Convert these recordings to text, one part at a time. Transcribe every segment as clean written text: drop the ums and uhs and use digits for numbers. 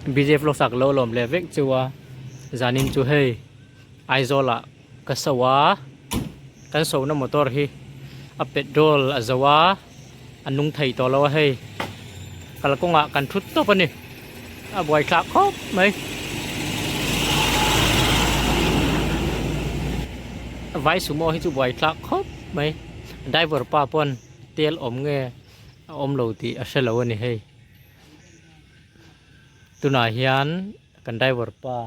BJ vlogs ah ka lo lawm leh vek chu a zanin chu hei Aizawl ah ka so a kan so na motor hi a petrol a zo a a nung thei tawh lo a hei kalkawngah kan thut tawp a ni a buaithlak khawp mai vai sumo hi chu buaithlak khawp mai driver pa pawn tel awm nge a awm lo tih a hre lo a ni hei tunah hian kan driver pa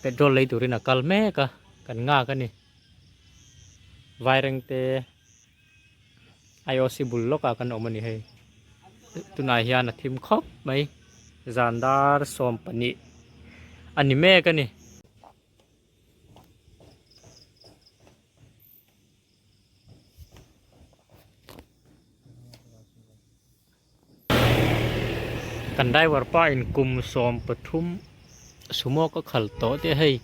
petrol lei turin a kal mek a kan nghak a ni vairengte I_O_C bul lawkah kan awm a ni hei tunah hian a thim khawp mai zan dar 12 a ni mek a ni. Kan driver pa in kum 13 sumo ka khal tawh te hei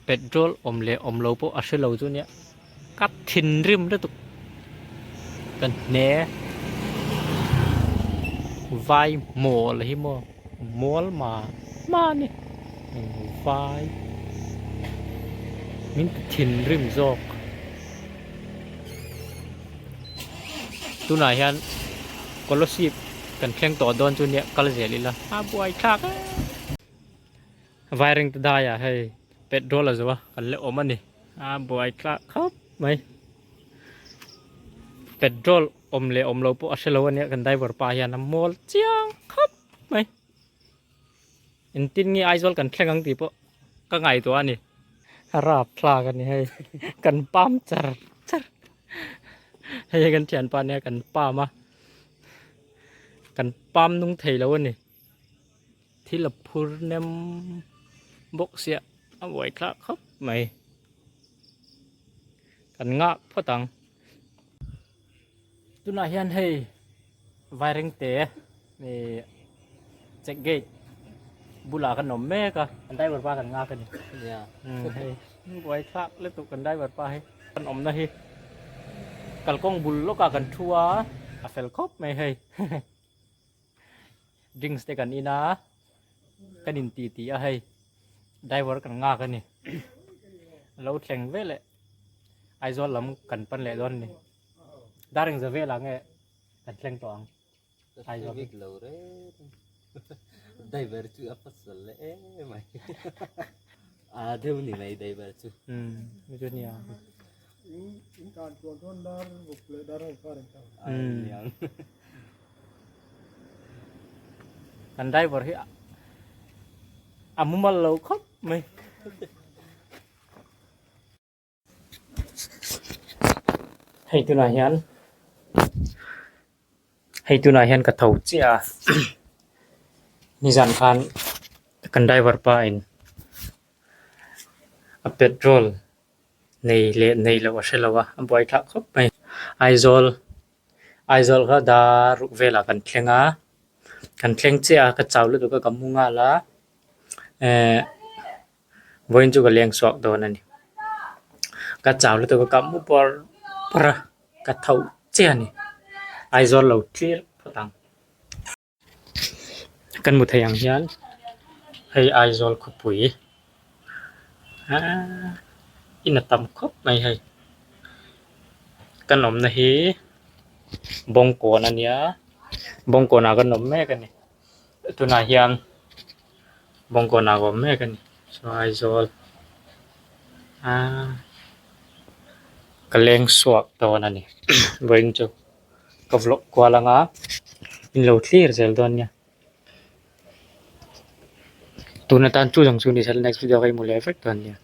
petrol awm leh awm lo pawh a hre lo chu nia ka thinrim lutuk kan hne vai mawl hi maw mawl ma ma a ni vai min ti thinrim zawk. Tunah hian Kolasib kan thleng tawh dawn chu nia kal zel ila a buai thlak e Vaireng te daiah hei petrol a zo a kan la awm a ni a buai thlak khawp mai petrol awm leh awm lo pawh a hre lo a nia kan driver pa hian a mawl chiang khawp mai. Engtin nge Aizawl kan thleng ang tih pawh ka ngaihtuah a ni. A rap thlak a ni hei. Kan pam char char. Hei hi kan thianpa nia kan pam a. Kan pam nung thei lo a ni. Thil a phur nem bawk sia a buai thlak khawp mai. Kan ngak phawt ang. Tunah hian hei Vairengte ih check gate bulah kan awm mek a kan driver pa kan nghak a ni hei buai thlak lutuk kan driver pa hi kan awmna hi kalkawng bul lawkah kan thu a a fel khawp mai hei drinks te kan in a kan in ti ti a hei driver kan nghak a ni a lo thleng veleh Aizawl lam kan pan leh dawn a ni Dareng za velah nge kan thleng tawh ang. Ka hre bik lo reng. Driver chu a pasal leh em mai. A deuh ni mai driver chu. Um, mi chu nia. In kan chuan chuan dar ruk leh dar ruk kha reng tawh. Um. Kan driver hi a mumal lo khawp mai. Hei tunah hian hei tunah hian ka tho chiah a nizan khan kan driver pa in a petrol nei leh nei loh a hre lo a a buai thlak khawp mai Aizawl Aizawl kha dar ruk velah kan thleng a kan thleng chiah a ka chau lutuk a ka mu nghal a ehh. Vawiin chu ka leng chhuak dawn a ni. Ka chau lutuk a ka mu pawr pawr a, ka tho chiah a ni. Aizawl lo tlir phawt ang. Kan hmu thei ang hian hei Aizawl khawpui aaa in a tam khawp mai hei. Kan awmna hi Bawngkawn a nia, Bawngkawnah kan awm mek a ni. Tunah hian. Bawngkawn ah ka awm mek a ni chuan Aizawl aaa ka leng chhuak dawn a ni vawiin chu ka vlog kual ang a in lo thlir zel dawn nia tun atan chu zawng chu ni sela next video ka inhmu leh vek dawn nia.